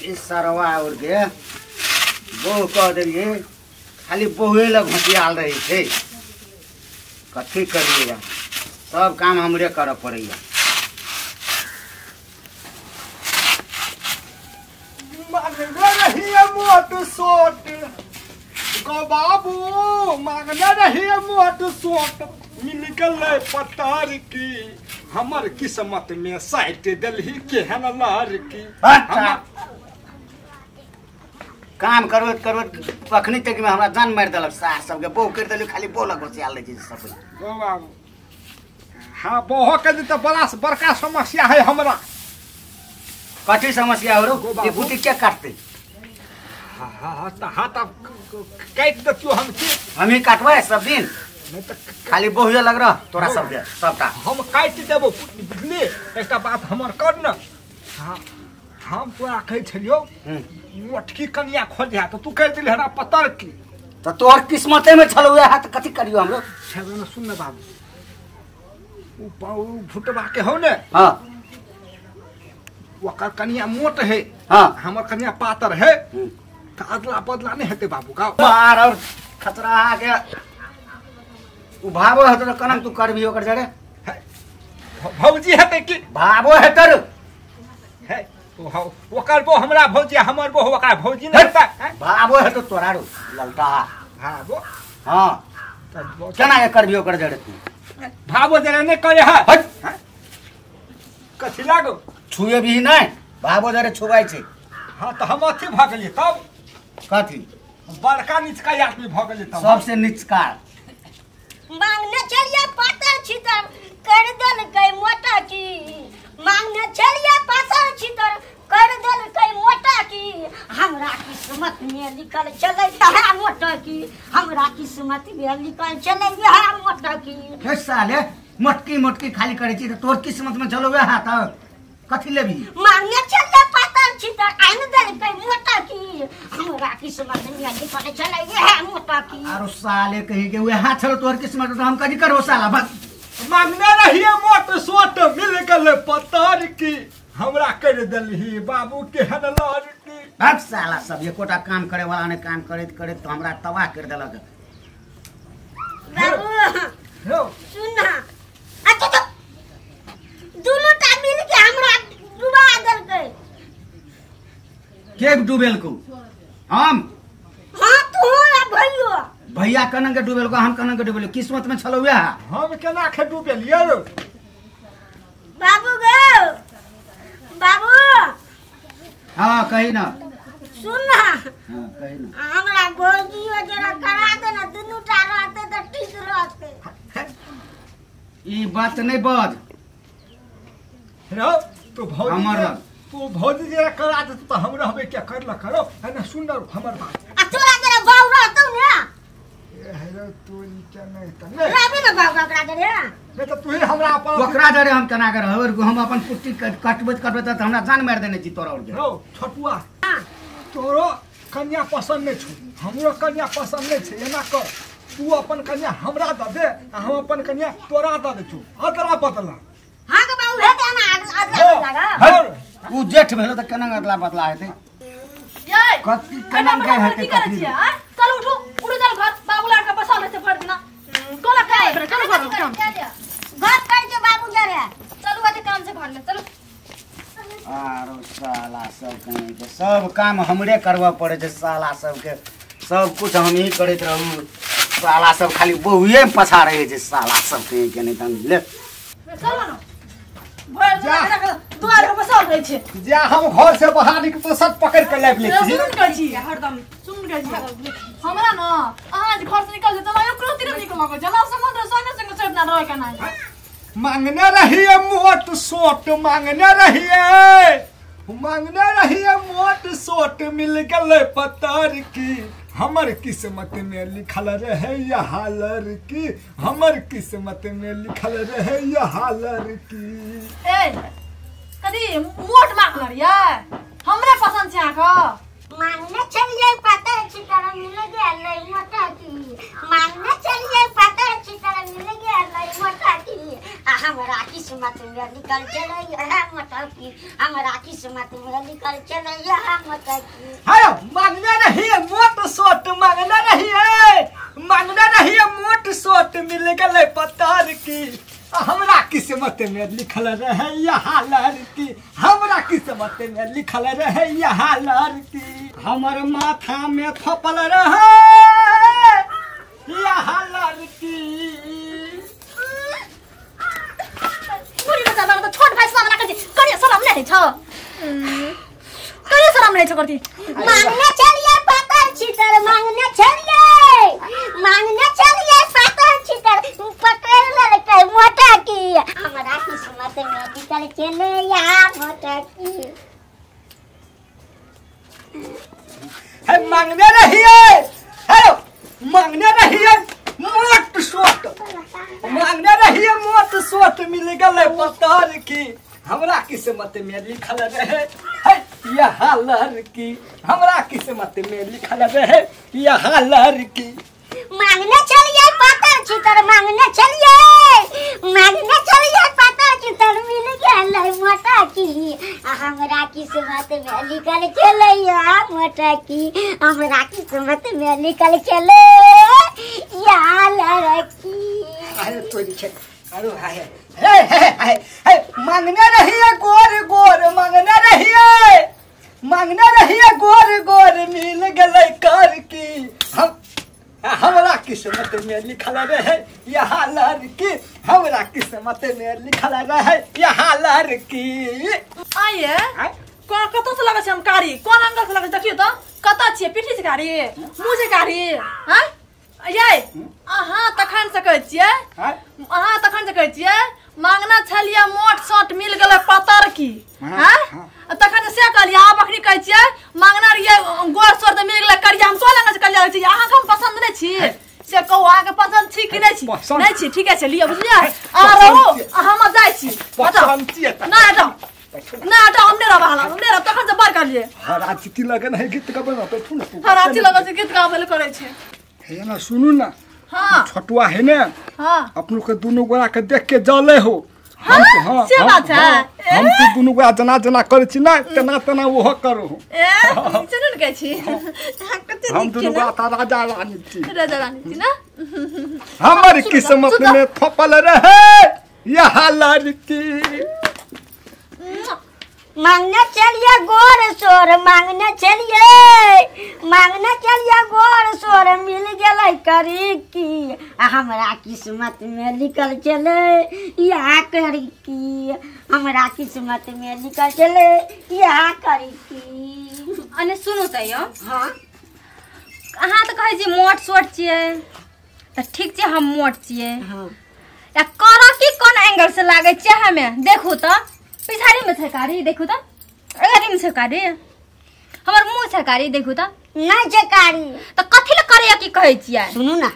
इस सरवा और के बहु कह देलिए खाली बहुए लग घोसियाल रही छे। कथी करिए सब काम हमरे कर पड़ैया। मांगने रहिए मोट सोट गो बाबू, मांगने रहिए मोट सोट मिल गल पतार की, हमर किस्मत में साइट देलही केहन लड़की। काम करबैत करबैत अखनी तक में हमरा जान मारि देलक सार सबके। बहु करि देलियै खाली बहु लग घोसियाल रहै छै सब। गो बाबू हाँ बहु के तऽ बड़ा बड़का समस्या है हमरा। कथी समस्या हो रो? ये बूटी क्या काटते? हाँ हाँ हाँ तब काटि देतियो हम की। हम ही काटबै सब दिन? नहीं तो खाली बहुए लग रहा तोरा सब दे सबटा हम काटि देबो बुझली। एकटा बात हमर कर न। हाँ हम तोरा कहै छलियौ मोटकी कनिया खोजिहा तऽ तू कहि देली हमरा पतर की। तऽ तोहर किस्मते में छलौ वएह तऽ कथी करियौ हमरो। छेबे न सुन न बाबू, उ भुटबा के हौ ने। हाँ ओकर कनिया मोट है। हाँ हमर कनिया पातर है तऽ अदला बदला नहीं हेतै बाबू का। मार और खतरा के उ भावो हेतौ तऽ कनक तू करबी ओकर जरे। भौजी हेतै की? भावो हेतौ है ओकर बो हमरा भौजी हमर बो ओकरा भौजी नहीं हेतै। भावो हेतौ तोरा रो ललटा। हाँ बो हाँ केना के करबी ओकर जरे तू? भावो जरे नहीं करे है। कथी लागो छुए भी नहीं भावो जरे छुबाइ छै। हाँ तऽ हम अथी भऽ गेलियै तब कथी बड़का निचका आदमी भऽ गेलियै तब सबसे निचका। मांगने चलिए पातर छितर कर देलकै मोटा की, मांगने चलिए पातर छितर कर देलकै मोटा की, हमरा किस्मत में लिखल चलै इएह मोटा की, हमरा किस्मत में लिखल चलै इएह मोटा की। हे साले मोटकी मोटकी खाली करै छी तऽ तोर किस्मत में चलो वएह तऽ कथी लेबी? मांगने चलिए पातर छितर आनि देलकै मोटा की, हमरा किस्मत में लिखल चलै इएह मोटा की। आरो साले कही के वएह छलो तोर किस्मत तऽ हम कथी करबो साला। बस मांगने रहिए मोट सोट मिल गल पतर की, हमरा कर देलही बाबू केहन लड़की। भाग साला सब एकोटा काम करे वाला ने काम करैत करैत तो हमरा तबाह कर देलक। बाबू सुन ना, अच्छा तो दुनू टा मिल के हमरा डुबा देलकै। के डुबेलकौ? हम? हाँ तू आ भैयो। भैया कनक के डुबेलकौ हम कनक के डुबेलकौ? किस्मत में छलौ वएह। हम केना के डुबेलियै रो बाबू गो बाबू। हाँ कही ना। सुन ना। हाँ कही ना। हमरा भौजी जरा करा दे ना, दुनू टा रहते तऽ ठीक रहते। ई बात नहीं बज रो तू भौजी हमर तू भौजी जरा करा दे तऽ हम रहबे क्या करल करो है ना। सुन हमर बात। आ तोरा जरा बाऊ रहतौ ने। ए हेलो तू ई के नहीं त नहीं रहबे ना बाऊ ओकरा जरे। नहीं तऽ तू ही हमरा अपन ओकरा जरे हम केना के रहब? हम अपन कुट्टी कटबैत कटबैत तऽ हमरा जान मारि देने छी तोरा और के। रौ छोटुआ तोरो कन्या पसंद नहीं छौ हमरो कन्या पसंद नहीं छै। एना कर तू अपन कन्या हमरा दऽ दे आ हम अपन कन्या तोरा दऽ दै छौ अदला बदला। हां के बाऊ हेतै ना अदला बदला। उ जेठ भेलो तऽ केना अदला बदला हेतै? कथी केना के हेतै? कथी चल उठू उठू चल घर बाबू लाड़ के बसल रहते भर दिना कोना काय करे चल घर काम घर कर के बाबू जरे चलू बाटे काम से घर में चलू। आरो साला सब कहीं के सब काम हमरे करबऽ पड़ै छै साला सबके। सब कुछ हम ही करैत रहू साला सब खाली बहुए में पछा रहे छै साला सब कहीं के नहीं तन ले चल न भर दिना दुआर पर बसल रहै छै। जा हम घर से बाहर निकल तो सब पकड़ के लाबि लै छी। सुन कहै छी हरदम सुन कहै छी हमरा न अहाँ जे घर से निकल जेतै न ओकरो तिर निकल लगै जला समुद्र संगे संगे चढ़ना रहै के नाही। मांगने रहिए मोट सोट मांगने रहिए, मांगने रहिए मोट सोट मिल गल पतर की, हमर किस्मत में लिखल रहे यहाँ लड़की, हमर किस्मत में लिखल रहे यहाँ लड़की। ए कदी मोट मांगल रहिए हमरे पसंद छै अहाँके? मांगने चलिए पता छितर मिल गेलै मोटा की, मांगने चलिए पता छितर मिल गेलै मोटा की, आ हमरा किस्मत में निकल चलै है मोटा की, हमरा किस्मत में निकल चलै है मोटा की। हाय मांगने रहिए मोट सोट, मांगने रहिए, मांगने रहिए मोट सोट मिल गेलै पतर की, हमरा किस्मत में लिखल रहे यहाँ लड़की, हमरा किस्मत में लिखल रहे यहाँ लड़की, हमर माथा में थपल रहे यहाँ लड़की। बुढ़ी बच्चा लग त छोट भाई सामना कर करिए शरम नहीं छ, करिए शरम नहीं छ करती। मांगने चलिए पता छितर, मांगने चलिए, मांगने चलिए पता छितर पकड़ लेलकै मोटा की, हमरा किस्मत में निकल चले या मोटा की। है मांगने रहिए, है मांगने रहिए मोट सोट, मांगने रहिए मोट सोट मिल गेलै पतर की, हमरा किस्मत में लिखल रहे है यहाँ लड़की, हमरा किस्मत में लिखल रहे यहाँ लड़की। मांगने चलिए पातर छितर, मांगने चलिए, मांगने चलिए पातर छितर मिल गेलै मोटा की, हमरा किस्मत में लिखल चले या मोटा की, हमरा किस्मत में लिखल चले या लड़की। अरे तोरी छे, अरे हाय हे हे हे हे, मांगने रहिए गोर गोर, मांगने रहिए, मांगने रहिए गोर गोर मिल गेलै कर की, हम हमरा किस्मत में लिखल रहे यहाँ लड़की, हमरा किस्मत में लिखल रहे यहाँ लड़की। आइए कतौ से लगै छै हम कारी, कोन एंगल से लगै छै देखियौ त, कतऽ छियै, पीठी से कारी, मुँह से कारी, हैं यै अहाँ तखन से कहै छियै, अहाँ तखन से कहै छियै मांगना छलियै मोट सोट मिल गेलै पतर की, हैं तखन से कहलियै, आब अखनी कहै छियै मांगना रहियै गोर सोर त मिल गेलै करिया, हम सोलह से करिया छी, अहाँके हम पसंद नहि छी से कहू, अहाँके पसंद छी कि नहि छी? नहि छी, ठीके छै लिअ बुझलियै, अहाँ रहू हम जाइ छी, नहि हटाउ, नहि हटाउ, हम नहि रहब, हम नहि रहब, तखन से बड़ कहलियै। हराची लगन है गीत गाबै ना बैठू ना, हराची लगन छै गीत गाबै लए करै छै। हे ना सुनू ना, हाँ छोटुआ है ना, हाँ अपनों के दोनों गोरा के देख के जले हो, हम तो हाँ से बात है, हम तो दोनों गोरा जना जना करे छी ना, तना तना वो करो, ए सुनू ने कहै छी, हम दोनों गोरा ता राजा रानी छी, राजा रानी छी ना, हमर किस्मत में थपल रहे यहाँ लड़की। मांगने चलिए गोर सोर, मांगने चलिए, मांगने चलिए गोर सोर मिल गेलै करी की, हमरा किस्मत में लिखल चले या करी की, हमरा किस्मत में लिखल चले या करी की। अने सुनू त यौ, हाँ अहाँ त कहै छी मोट सोट छियै त ठीक छै, हम मोट छियै, हाँ या करऽ की कोन एंगल से लागै छै हमे देखू त, पिछाड़ी में छै कारी देखू त, अगाड़ी में छै कारी, हमर मुँह छै कारी देखू त, नहि छै कारी त कथी ले करैया की कहै छियै? सुनू ना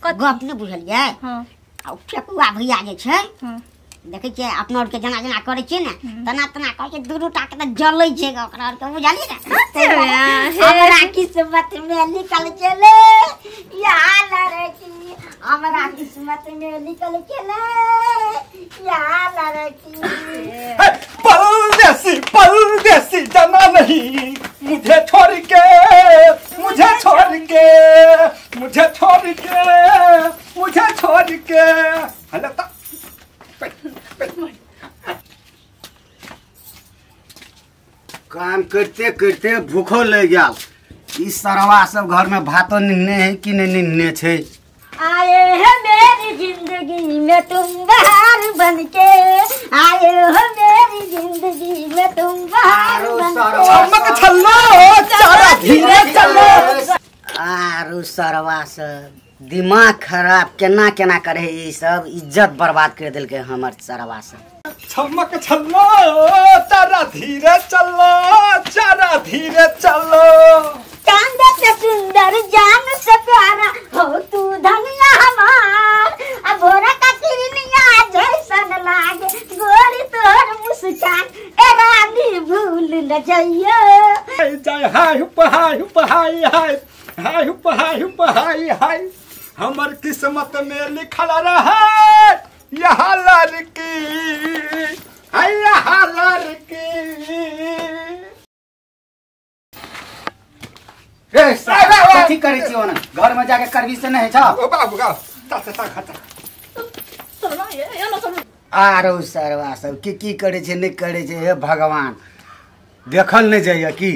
गप नहि बुझलियै, हाँ आ फेकुआ भैया जे छै, हाँ देखै छियै अपना आरके जेना जेना करै छियै ने तना तना करै छै, दुनू टा के त जलै छै ओकरा आरके, बुझलियै ने? हमरा किस्मत में लिखल चले या लड़की, हमरा किस्मत में लिखल चले या लड़की। परदेसी परदेसी जाना नहीं मुझे छोड़ के, मुझे छोड़ के, मुझे छोड़ के, मुझे छोड़ के। हेलो काम करते करते भूखो ले गया, इस सरवा सब घर में भातो निन्ने है कि नहीं निन्ने छे। आए हो मेरी जिंदगी में तुम बहार बनके, आए हो मेरी जिंदगी में तुम बहार बनके, चमक छल्लो चारा धीरे चलो। आरो सरवा सब दिमाग खराब केना केना करे, ई सब इज्जत बर्बाद कर देलकै हमर सरवा सब। चमक छल्लो चारा धीरे चलो, चारा धीरे चलो, चांद से सुंदर जान से प्यारा हो तू धनिया हमार, अब भोरा का किरनिया जैसन लागे गोरी तोर मुस्कान, ए रानी। रानी भूल न जाइए। जाय हाय हुप हाय हुप हाय हाय हाय हुप हाय हुप हाय हाय हमर किस्मत में लिखल रहे यह लड़की हाय यह लड़की। रे कथी करै छी ओना घर में जाके करबी से नहीं छ ओ बाबू गा ता ता खाता चलो ये ये ना चलो। आरो सरवा सब की की करे छे नहीं करे छे हे भगवान देखल नहीं जाइए की।